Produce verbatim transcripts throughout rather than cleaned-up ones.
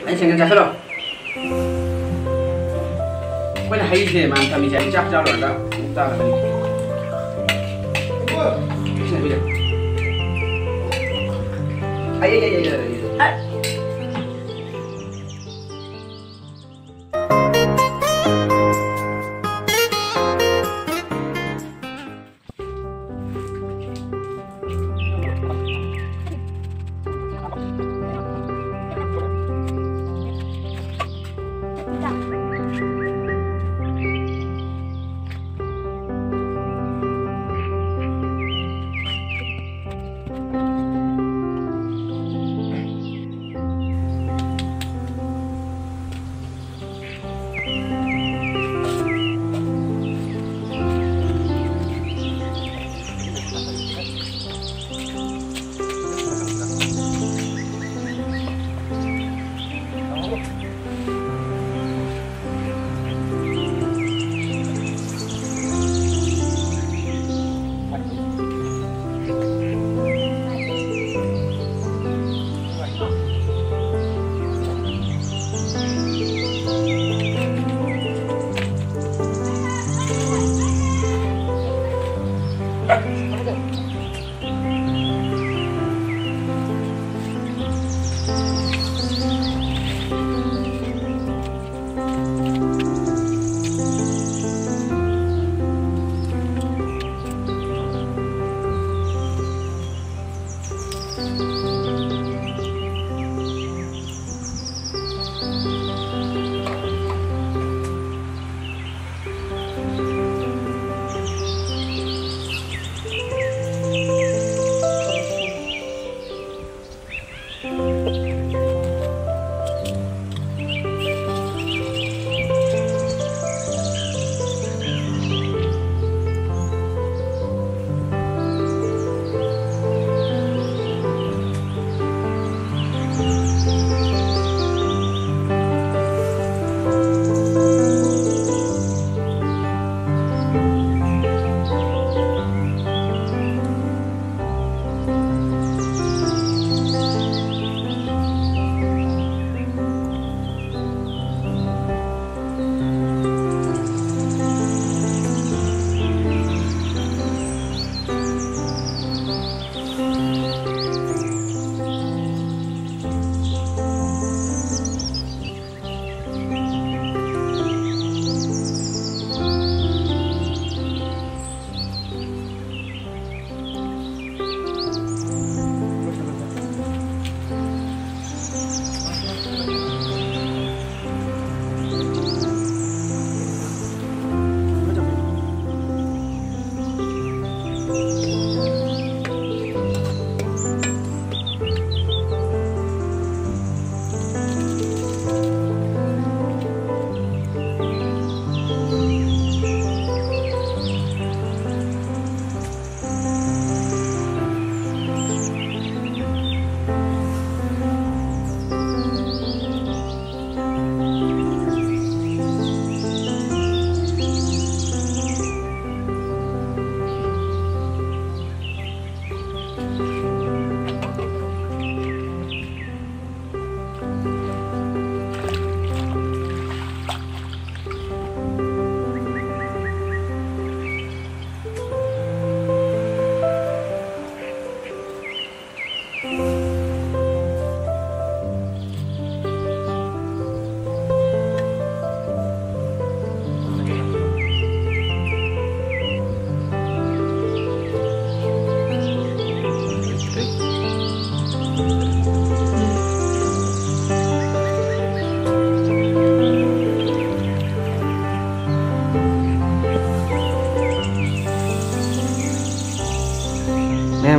ꯑꯩ ꯁꯦꯡꯅ ꯆꯥꯁꯤꯜꯂꯣ꯫ ꯑꯩꯈꯣꯏꯅ ꯍꯩꯁꯦ ꯃꯥꯅ ꯊꯝꯃꯤꯁꯦ ꯑꯩ ꯆꯥꯛ ꯆꯥ ꯂꯣꯏꯔꯒ ꯑꯃꯨꯛ ꯆꯥꯒꯗꯕꯅꯤ꯫ ꯁꯤꯅ ꯄꯤꯔꯦ꯫ ꯑꯩ, ꯑꯩ, ꯑꯩ, ꯑꯩ, ꯑꯩ꯫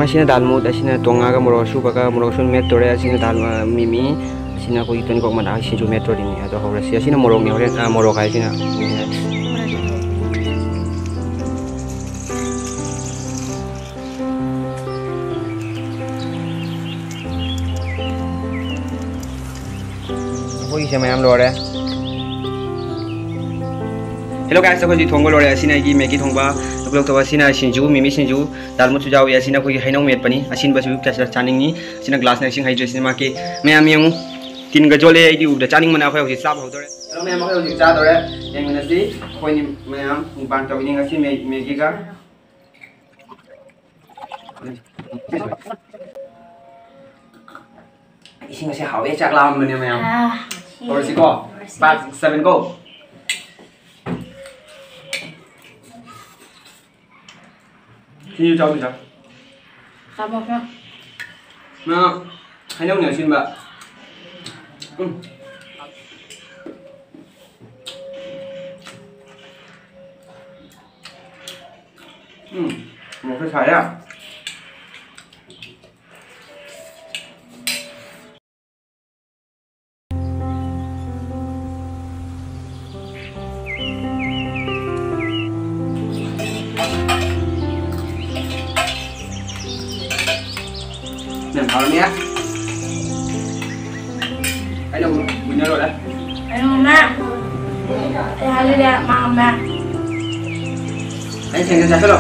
ꯑꯁꯤꯅ ꯗꯥꯜꯃꯨꯠ, ꯑꯁꯤꯅ ꯇꯣꯡꯉꯥꯒ ꯃꯣꯔꯣꯛ ꯑꯁꯨꯕꯒ, ꯃꯣꯔꯣꯛ ꯑꯁꯨꯕ ꯃꯦꯠꯇꯣꯔꯦ, ꯑꯁꯤꯅ ꯗꯥꯜ, ꯑ, ꯃꯤꯃꯤ, ꯑꯁꯤꯅ ꯑꯩꯈꯣꯏꯒꯤ ꯇꯨꯅꯤꯡꯈꯣꯛ ꯃꯅꯥ ꯁꯤꯡꯖꯨ ꯃꯦꯠꯇꯣꯔꯤꯅꯤ꯫ ꯑꯗꯣ ꯍꯧꯔꯁꯤ꯫ ꯑꯁꯤꯅ ꯃꯣꯔꯣꯛꯅꯦ, ꯍꯣꯔꯦꯟ, ꯑ, ꯃꯣꯔꯣꯛ ꯍꯥꯏꯁꯤꯅ꯫ ꯑꯩꯈꯣꯏꯒꯤꯁꯦ ꯃꯌꯥꯝ ꯂꯣꯏꯔꯦ꯫ Hello guys, ꯑꯩꯈꯣꯏ ꯍꯧꯖꯤꯛ ꯊꯣꯡꯕ ꯂꯣꯏꯔꯦ꯫ ꯑꯁꯤꯅ ꯑꯩꯒꯤ ꯃꯦꯒꯤ ꯊꯣꯡꯕ, ꯂꯧꯊꯣꯛ ꯑꯁꯤꯅ ꯁꯤꯡꯖꯨ, ꯃꯤꯃꯤ ꯁꯤꯡꯖꯨ, ꯗꯥꯜꯃꯨꯠꯁꯨ ꯌꯥꯎꯏ꯫ ꯑꯁꯤꯅ ꯑꯩꯈꯣꯏꯒꯤ ꯍꯩꯅꯧ ꯃꯦꯠꯄꯅꯤ꯫ ꯑꯁꯤꯟꯕꯁꯨ ꯀꯌꯥ ꯆꯥꯅꯤꯡꯉꯤ꯫ ꯑꯁꯤꯅ glass ꯅ ꯏꯁꯤꯡ ꯍꯩꯖꯤꯜꯂꯤ꯫ ꯑꯁꯤꯅ ꯃꯥꯒꯤ ꯃꯌꯥꯝ ꯌꯦꯡꯉꯨ꯫ ꯇꯤꯟꯒ ꯌꯣꯠꯂꯦ꯫ ꯑꯩꯗꯤ ꯎꯕꯗ ꯆꯥꯅꯤꯡꯕꯅ꯫ ꯑꯩꯈꯣꯏ ꯍꯧꯖꯤꯛ ꯆꯥꯕ ꯍꯧꯗꯣꯔꯦ꯫ Hello ꯃꯌꯥꯝ, ꯑꯩꯈꯣꯏ ꯍꯧꯖꯤꯛ ꯆꯥꯗꯣꯔꯦ꯫ ꯌꯦꯡꯃꯤꯟꯅꯁꯤ꯫ ꯑꯩꯈꯣꯏꯅꯤ ꯃꯌꯥꯝ mukbang ꯇꯧꯔꯤꯅꯤ ꯉꯁꯤ ꯃꯦ-, ꯃꯦꯒꯤꯒ꯫ ꯏꯁꯤꯡ ꯑꯁꯦ ꯍꯥꯎꯋꯦ, ꯆꯥꯛ ꯂꯥꯝꯕꯅꯦ ꯃꯌꯥꯝ꯫ ꯑꯥ, ꯁꯤ ꯍꯧꯔꯁꯤꯀꯣ꯫ ꯍꯧꯔꯁꯤ꯫ Five, seven, go꯫ ꯁꯤꯁꯨ ꯆꯥꯎ, ꯆꯥꯎ꯫ ꯆꯥꯃꯣ, ꯆꯥꯃꯣ꯫ ꯃꯥ ꯍꯩꯅꯧꯅꯦ ꯑꯁꯤꯟꯕ꯫ ꯎꯝ꯫ ꯎꯝ, ꯃꯣꯔꯣꯛꯁꯦ ꯁꯥꯏꯌꯦ꯫ ꯌꯥꯝ ꯍꯥꯎꯔꯅꯤ꯫ ꯑꯩꯅ winner ꯑꯣꯏꯔꯦ꯫ ꯑꯩ ꯉꯝꯃꯦ꯫ ꯑꯩ ꯍꯥꯏꯖꯤꯜꯂꯦ, ꯃꯥ ꯉꯝꯃꯦ꯫ ꯑꯩ ꯁꯦꯡꯅ ꯆꯥꯁꯤꯜꯂꯣ꯫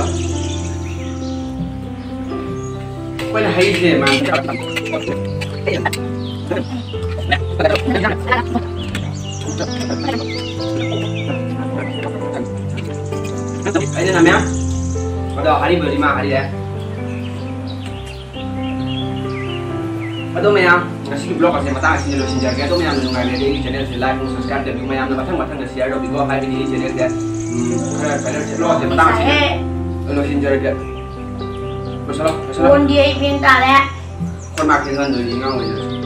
ꯑꯩꯈꯣꯏꯅ ꯍꯩꯁꯦ ꯃꯥ ꯑꯩꯅ ꯉꯝꯃꯦ꯫ ꯑꯗꯣ ꯑꯔꯤꯕꯗꯤ ꯃꯥ ꯍꯥꯏꯔꯤꯁꯦ꯫ ꯑꯗꯣ ꯃꯌꯥꯝ, ꯉꯁꯤꯒꯤ vlog ꯑꯁꯦ ꯃꯇꯥꯡ ꯑꯁꯤꯗ ꯂꯣꯏꯁꯤꯟꯖꯔꯒꯦ꯫ ꯑꯗꯣ ꯃꯌꯥꯝꯅ ꯅꯨꯡꯉꯥꯏꯕꯤꯔꯗꯤ ꯑꯩꯒꯤ channel ꯁꯦ like ꯑꯃꯁꯨꯡ subscribe ꯇꯧꯕꯤꯌꯨ꯫ ꯃꯌꯥꯝꯅ ꯃꯊꯪ ꯃꯊꯪꯗ share ꯇꯧꯕꯤꯀꯣ, ꯍꯥꯏꯕꯗꯤ ꯑꯩꯒꯤ channel ꯁꯦ, ꯎꯝ, ꯈꯔ viral ꯆꯠꯂꯣ꯫ ꯑꯗꯣ ꯃꯇꯥꯡ ꯑꯁꯤꯗ ꯂꯣꯏꯁꯤꯟꯖꯔꯒꯦ꯫ ꯂꯣꯏꯁꯤꯜꯂꯣ, ꯂꯣꯏꯁꯤꯜꯂꯣ꯫ ꯐꯣꯟꯗꯤ ꯑꯩ ꯄꯦꯟ ꯇꯥꯔꯦ꯫ ꯑꯩꯈꯣꯏ ꯃꯥ ꯀꯩꯅꯣ ꯍꯟꯗꯣꯏꯅꯤ ꯑꯉꯥꯡ ꯑꯣꯏꯔꯁꯨ꯫